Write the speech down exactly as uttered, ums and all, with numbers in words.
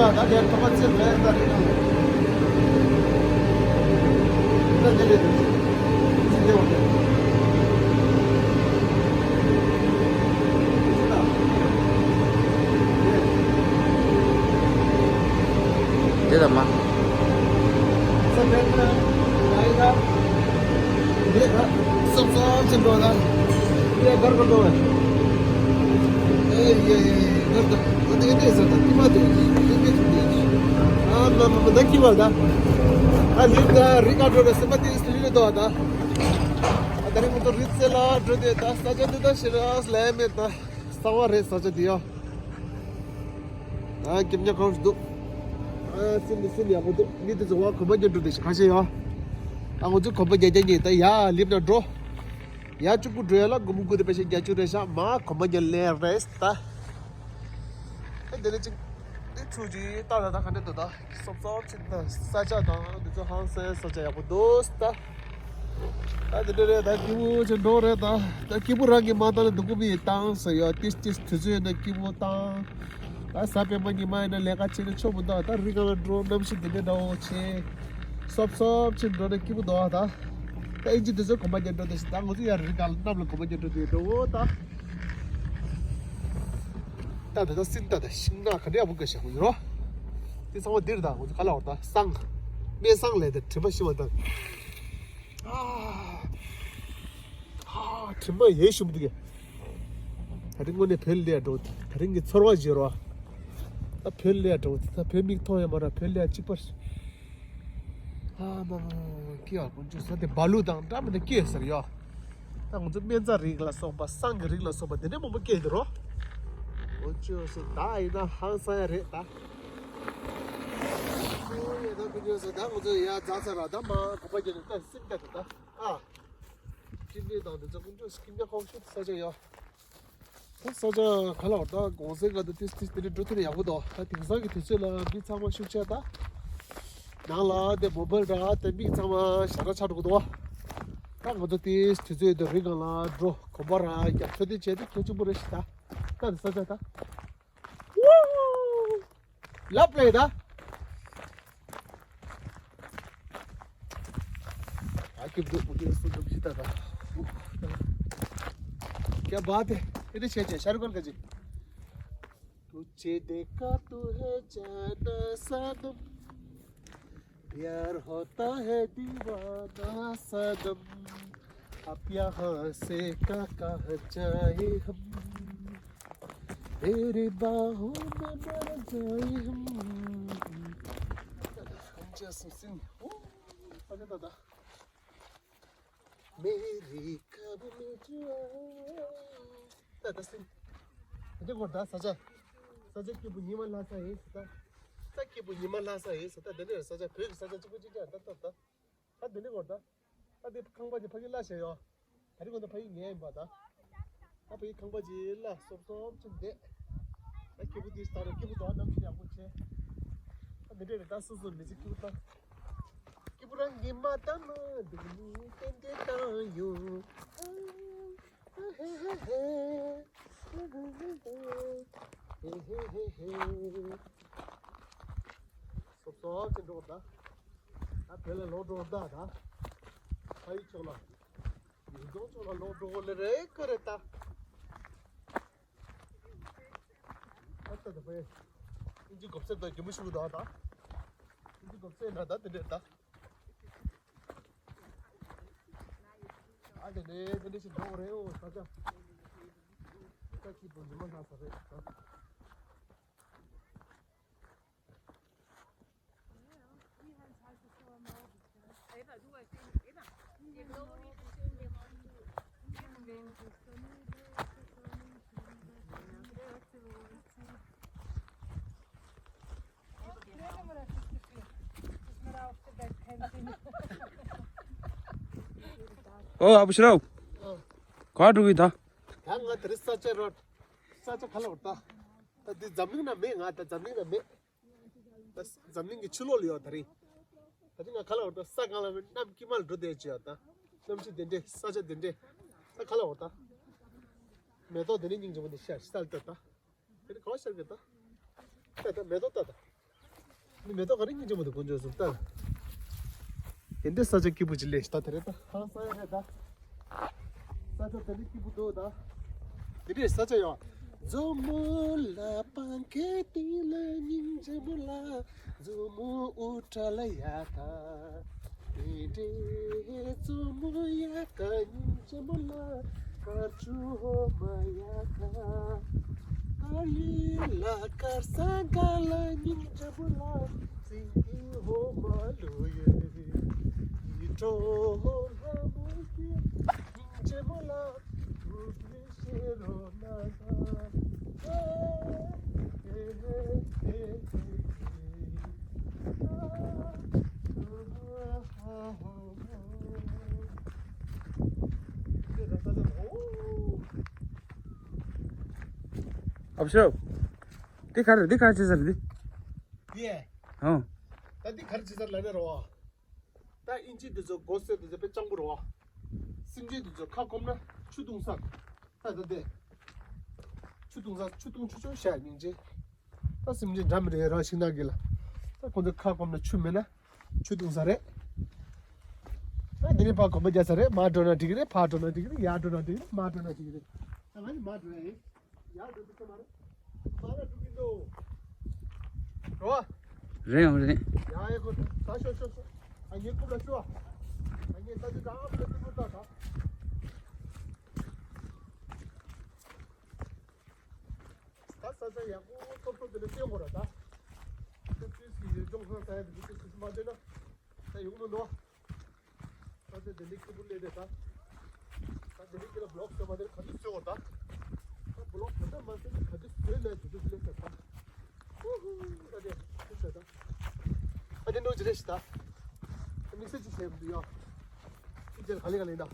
ད་དེ་ཐོག་ཚེ་མེད་ད་རེད། ད་དེ་ལས་དེ་ཚེ་དེ་བ་དེ། དེ་ལ་མ། ཚེ་མེད་ད་ཡ་ཡ། འདི་ད་སོབ་སོབ་ཅིག་འགྲོ་ན། ཡ་གར་གར་འགྲོ་བས། ཨེ་ཡེ་ཡེ་ཡེ་གར་ད། ཨ་དེ་དེ་ཟེར་ད་ཏི་མ་དེ་ཡེ་ཡེ་དེ་དེ། ཨ་མ་མ་མ་ད་ཀི་བ་ད། ཨ་ལིབ་ད་རི་ཀ་འགྲོ་བས་སེམས་པ་དེ་སུ་ལི་དོ་ད། ཨ་ད་རི་མོ་ཏོ་རི་ཚེ་ལ་འགྲོ་དེ་ད་ས་ཆ་འདི་ད་ཤི་ར་སླེ་མེད་ད། གསང་བ་རེད་ས་ཆ་འདི་ཡ། ཨ་སྐྱིད་ཉག་གང་ཞིག་འདུག་ཨ་སེམས་ནི་སེམས་ཡག་པོ་འདུག་མི་དེ་ཚོ་བ་གོམ་པ་རྒྱག་འགྲོ་དེ་ཞིག་ཁ་ཤས་ཡོད། ཨ་ང་ཚོ་གོམ་པ་རྒྱག་རྒྱག་ཉིན་ད་ཡ་ལིབ་ན་འགྲོ། ཡ་གཅིག་པུ་འགྲོ་ཡ་ལ་སྒོར་མོ་དགུ་དེ་པེ་ཤ་བརྒྱད་ཅུ་རེད་ཤག་མ་གོམ་པ་རྒྱག་ལེ་རེས་ད། ཨེ་དེ་ནས་གཅིག་དེ་ཚུགས་ཀྱི་ཏག་ཏག་ཏག་ག་འདྲ་འདུག་ད་སོབ་སོབ་ཅིག་ད་ས་ཆ་དང་དེ་ཚོ་ཧང་སང་ས་ཆ་ཡག་པོ་འདུག་ད། ད་དེ་འདྲ་རེད་ད་སྐྱིད་པོ་ཅིག་འགྲོ་རེད་ད། ད་སྐྱིད་པོ་རང་གིས་མ་བཏང་ན་སྡུག་པོ་མི་ཡིས་བཏང་ཟེར་ཡོད། ཏིས་ཏིས་དུས་ཚོད་ཡིན་ན་སྐྱིད་པོ་བཏང་། ད་གཟའ་སྤེན་པ་ཉི་མ་ཡིན་ན་ལས་ཀ་བྱེད་ན་ཆོག་མི་འདུག་ད་རི་སྒང་ལ་འགྲོ་གནམ་གཤིས་འདི་འདྲ་འདྲ་བོ་བྱེད། སོབ་སོབ་ཅིག་འགྲོ་ན་སྐྱིད་པོ་འདུག་ད། ད་ཨིན་ཇི་དེ་ཚོ་གོམ་པ་རྒྱག་འགྲོ་དེ་ཞིག་ད་ང་ཚོ་ཡར་རི་སྒང་ལ་གནམ་ལ་གོམ་པ་རྒྱག་འགྲོ་དེ་འགྲོ་འོ་ད། ད་ད་ད་སྲིན་ད་ད་ཤིང་ནགས་ག་འདྲ་ཡག་པོ་འགའ་ཤག་ཡོད་རོ། དེ་ཚང་མ་འདིར་ད་ང་ཚོ་ག་ལ་བར་ད་སང་། སྨན་སང་ལས་དེ་དྲི་མ་ཤི་བ་ད། ཨ་ཨ་དྲི་མ་ཡེ་ཤུ་མི་འདུག་གས། ད་རིང་དངོས་གནས་བོད་ལས་འགྲོ། ད་རིང་གི་ཚོར་བ་བརྗེ་རོགས། ད་བོད་ལས་འགྲོ། ད་བོད་མིག་མཐོང་ཡ་མ་ར་བོད་ལས་གཅིག་པར། ཨ་མ་མ་མ་མ་ཀི་ཡ་དཀོན་མཆོག་ས་དེ་བ་ལུ་དང་འདྲ་མི་འདྲ་སྐྱེས་ཟེར་ཡོད། ད་ང་ཚོ་སྨན་རྩྭ་རིགས་ལ་སོགས་པ་སང་གི་རིགས་ལ་སོགས་པ་དེ་འདྲ་མང་པོ་སྐྱེས་འདུག་རོ། དཀོན་མཆོག་ས་ད་ཡིན་ན་ཧང་སང་ཡ་རེད་ད། ཨོ་ཡ་ད་དཀོན་མཆོག་ས་ད་ང་ཚོ་ཡ་རྩྭ་ས་ར་ད་མ་གོ་པ་རྒྱབ་ནས་ད་སེམས་ད་ད་ད་ཨ། སྐྱིད་པོ་དང་དེ་ཚོ་དཀོན་མཆོག་སྐྱིད་ཉག་ཁོག་ཤུགས་ས་ཆ་ཡོད། ད་ས་ཆ་ག་ལ་བར་ད་གོང་སེང་ག་ད་ཏིས་ཏིས་དེ་འདྲ་འགྲོ་ཐུབ་ན་ཡག་པོ་འདུག་ད་དེང་སང་གི་དུས་ཚོད་ལ་མི་ཚང་མ་ཤུགས་ཆེ་ད། ནང་ལ་དེ་མོ་བལ་འདྲ་དེ་མིག་ཚང་མ་ཞར་ར་ཆགས་འགྲོ་གི་འདུག་ད་ང་ཚོ་ཏིས་དུས་ཚོད་དེ་རི་སྒང་ལ་འགྲོ་གོམ་པ་ར་རྒྱག་ཚོད་དེ་བྱས་ཏེ་གལ་ཆེན་པོ་རེད་ཤི་ད། ད་དེ་ས་ཆ་ད། ལབ་ལེ་ད། ཨ་ཀི་བུ་བུ་ཀི་སུ་འདུག་ཅི་ད་ད། क्या बात है। ये तो छे छे शाहरुख खान का जी। तुझे देखा तू है जाना सनम, प्यार होता है दीवाना सनम। अब यहाँ से कहाँ कहाँ जाए हम, तेरी बाहों में मर जाए हम। मेरी कब में जो ད་ད་སེམས། འདི་གོ་ད་ས་ཆ། ས་ཆ་སྐྱིད་པོ་ཉི་མ་ལྷ་ས་ཡིན་ཟེར་ད། ས་སྐྱིད་པོ་ཉི་མ་ལྷ་ས་ཡིན་ཟེར་ད། འདི་ནས་ས་ཆ་བོད་ཀྱི་ས་ཆ་གཅིག་པོ་གཅིག་ཀྱང་ད་ད་ད། ད་འདི་ནས་གོ་ད། ད་འདི་ཁང་པ་ཅིག་ཕ་གི་ལ་བྱས་ཡོད། ད་རིང་གོ་ད་ཕ་གི་ངའི་ཡིན་པ་ད། ད་ཕ་གི་ཁང་པ་ཅིག་ལ་སོབ་སོབ་ཅིག་བསྡད། ད་སྐྱིད་པོ་དེ་ད་རུང་སྐྱིད་པོ་དང་གནམ་གཤིས་ཡག་པོ་བྱས། ད་འདི་འདྲས་རེད་ད། སོ་སོ་མི་ཚེ་སྐྱིད་པོ་ད། སྐྱིད་པོ་རང་གིས་མ་བཏང་ན་སྡུག་མིག་ཏན་ཏན་བཏང་ཡོང་། སོབ་སོབ་ཅིག་འགྲོ་ད། ད་བོད་ལ་ལོག་འགྲོ་ད་ད། ཕ་ཡུལ་ཕྱོགས་ལ། ཡུལ་ལྗོངས་ཕྱོགས་ལ་ལོག་འགྲོ་དགོས་ལེ་རེད་ཀ་རེད་ད། ཨ་ད་ད་ཕ་ཡུལ། ཨིན་ཇི་གོབ་སེ་ད་གད་མོ་ཤོར་གི་འདུག་ཨ་ད། ཨིན་ཇི་གོབ་སེ་ན་ད་དེ་འདྲས་ད། ཨ་དེ་ནས་དེ་འདྲས་ཞིག་འགྲོ་རེད་འོ་ས་ཆ། ས་ཁྱི་པོ་ཉི་མ་ལྷ་ས་རེད་ད། ཨོ་ཨ་བུ་ཤི་རའོ། ག་འགྲོ་གི་ད། ད་ང་དེ་རིང་ས་ཆ་རོ། ས་ཆ་ག་ལ་འོ་ད། ད་འདི་འཛམ་གླིང་ན་མེད། ང་ད་འཛམ་གླིང་ན་མེད། ད་འཛམ་གླིང་གི་ཕྱི་ལོགས་ལ་ཡོད་ད་རིང་། ད་རིང་ང་ག་ལ་འོ་ད་ས་གང་ལ་མེད། གནམ་དཀྱིལ་མ་ལ་འགྲོ་བསྡད་ཅི་ཡོད་ད། གནམ་གཤིས་དེ་འདྲས་ས་ཆ་དེ་འདྲས། ད་ག་ལ་འོ་ད། མེ་ཏོག་དེ་འདྲས་སྙིང་རྗེ་པོ་འདི་ཤར་ཤར་ལྟ་ད། དེ་ནི་ག་བ་ཤར་གི་ད། ད་ད་མེ་ཏོག་ལྟ་ད། ནི་མེ་ཏོག་ག་རེ་སྙིང་རྗེ་མོ་འདུག་དཀོན་མཆོག་གསུམ་ལྟ། དེ་འདྲའི་ས་ཆ་སྐྱིད་པོ་ཅིག་སླེབས་ཤག་ད་དེ་རེད་ད། ཧང་སང་ཡ་རེད་ད། ས་ཆ་དེ་འདྲའི་སྐྱིད་པོ་འདུག་ད། དེ་འདྲའི་ས་ཆ་ཡོད། མཛོ་མོ་ལ་པང་ཁའི་སྟེང་ལ་སྙིང་རྗེ་མོ་ལ། མཛོ་མོ་དབུ་སྐྲ་ལ་ཡ་ད། དེ་འདྲའི་མཛོ་མོ་ཡ་ག་སྙིང་རྗེ་མོ་ལ། དཀར་ཆུ་འོ་མ་ཡ་ག་དཀར་ཡོལ་ལ་དཀར་ས་ག་ལ་སྙིང་རྗེ་མོ་ལ། སེང་གེ་འོ་མ་ལུ་ཡོད། ཡིད་འཕྲོག་ལྷ་མོ་སྐྱེས་སྙིང་རྗེ་མོ་ལ། དུག་ལྔ་ཤེས་རོགས་གནང་། ཨ་ཕྱོགས། འདི་ག་རེ་འདི་ག་རེ་བྱེད་ས་རེད་འདི། ཡེ། ཨོ། ད་འདི་ག་རེ་བྱེད་ས་ལབ་ན་རོ། ད་ཨིན་ཇི་འདི་ཚོ་མགོ་སེར་འདི་ཚོ་དཔེ་སྤྱང་པོ་རེད་བ། སེམས་ཅན་འདི་ཚོ་ཁ་སྐོམ་ན་ཆུ་བཏུང་ས། ད་ད་དེ། ཆུ་བཏུང་ས་ཆུ་བཏུང་ཆུ་ཆུ་བཤད་སྙིང་རྗེ། ད་སེམས་ཅན་འདྲ་མི་འདྲ་རང་ཤིང་ནགས་ཀྱི་ལ། ད་ཁོང་ཚོ་ཁ་སྐོམ་ན་ཆུ་མེད་ན་ཆུ་བཏུང་ས་རེད། ད་འདི་ནས་ཕར་གོམ་པ་རྒྱག་ས་རེད། མར་འགྲོ་ན་འགྲིག་གི་རེད། ཕར་འགྲོ་ན་འགྲིག་གི་རེད། ཡར་འགྲོ་ན་འགྲིག་གི་རེད། མར་འགྲོ་ན་འགྲིག་གི་རེད། ད་ང་ནི་མར་འགྲོ་ཡ་ཡིན། ཡར་འགྲོ་ཐུབ་ཀྱི་འདུག་རོ། རེད་ཡང་རེད། ཡ་ཡ་ཁོ་ད་ཤོག་ཤོག་ཤོག་ཨ་ངའི་རྐུབ་ལ་ཤོག་ཨ་ངའི་ས་ཆུ་དང་ཨ་ཕ་ལ་ཏི་ཕུ་ཏ་ད། ད་ས་ཆ་ཡག་པོ་ཐོབ་ཐོབ་དེ་ལ་བསྟན་དགོས་ར་ད། ཁྱོད་ཚོས་སི་ཡོད་ལྗོངས་ཁང་ས་ཡ་དེ་ཚོ་ཁྱོད་ཚོས་མ་བསྟན་ན་ད་ཡོང་མི་འདུག་ས་ཆ་དེ་འདྲའི་སྐྱིད་པོ་སླེབས་རེད་ད། ད་དེ་འདྲའི་སྐྱིད་ལ་བི་ལོག་བཟོས་མ་དེར་ག་དུས་བཟོས་བར་ད། ད་བི་ལོག་ག་འདྲ་མ་བཟོས་ནས་ག་དུས་བཟོས་ལས་དེ་དུས་སླེབས་ས་ད། ཧུ་ཧུ་ད་དེ་ཐུག་ས་ད། ཨ་དེ་འདྲ་ཅི་རེད་ཤི་ད། ད་དམིགས་བསལ་ཅི་བྱས་མི་འདུག་ཡ། ཅི་བྱས་ག་ལེ་ག་ལེ་ད།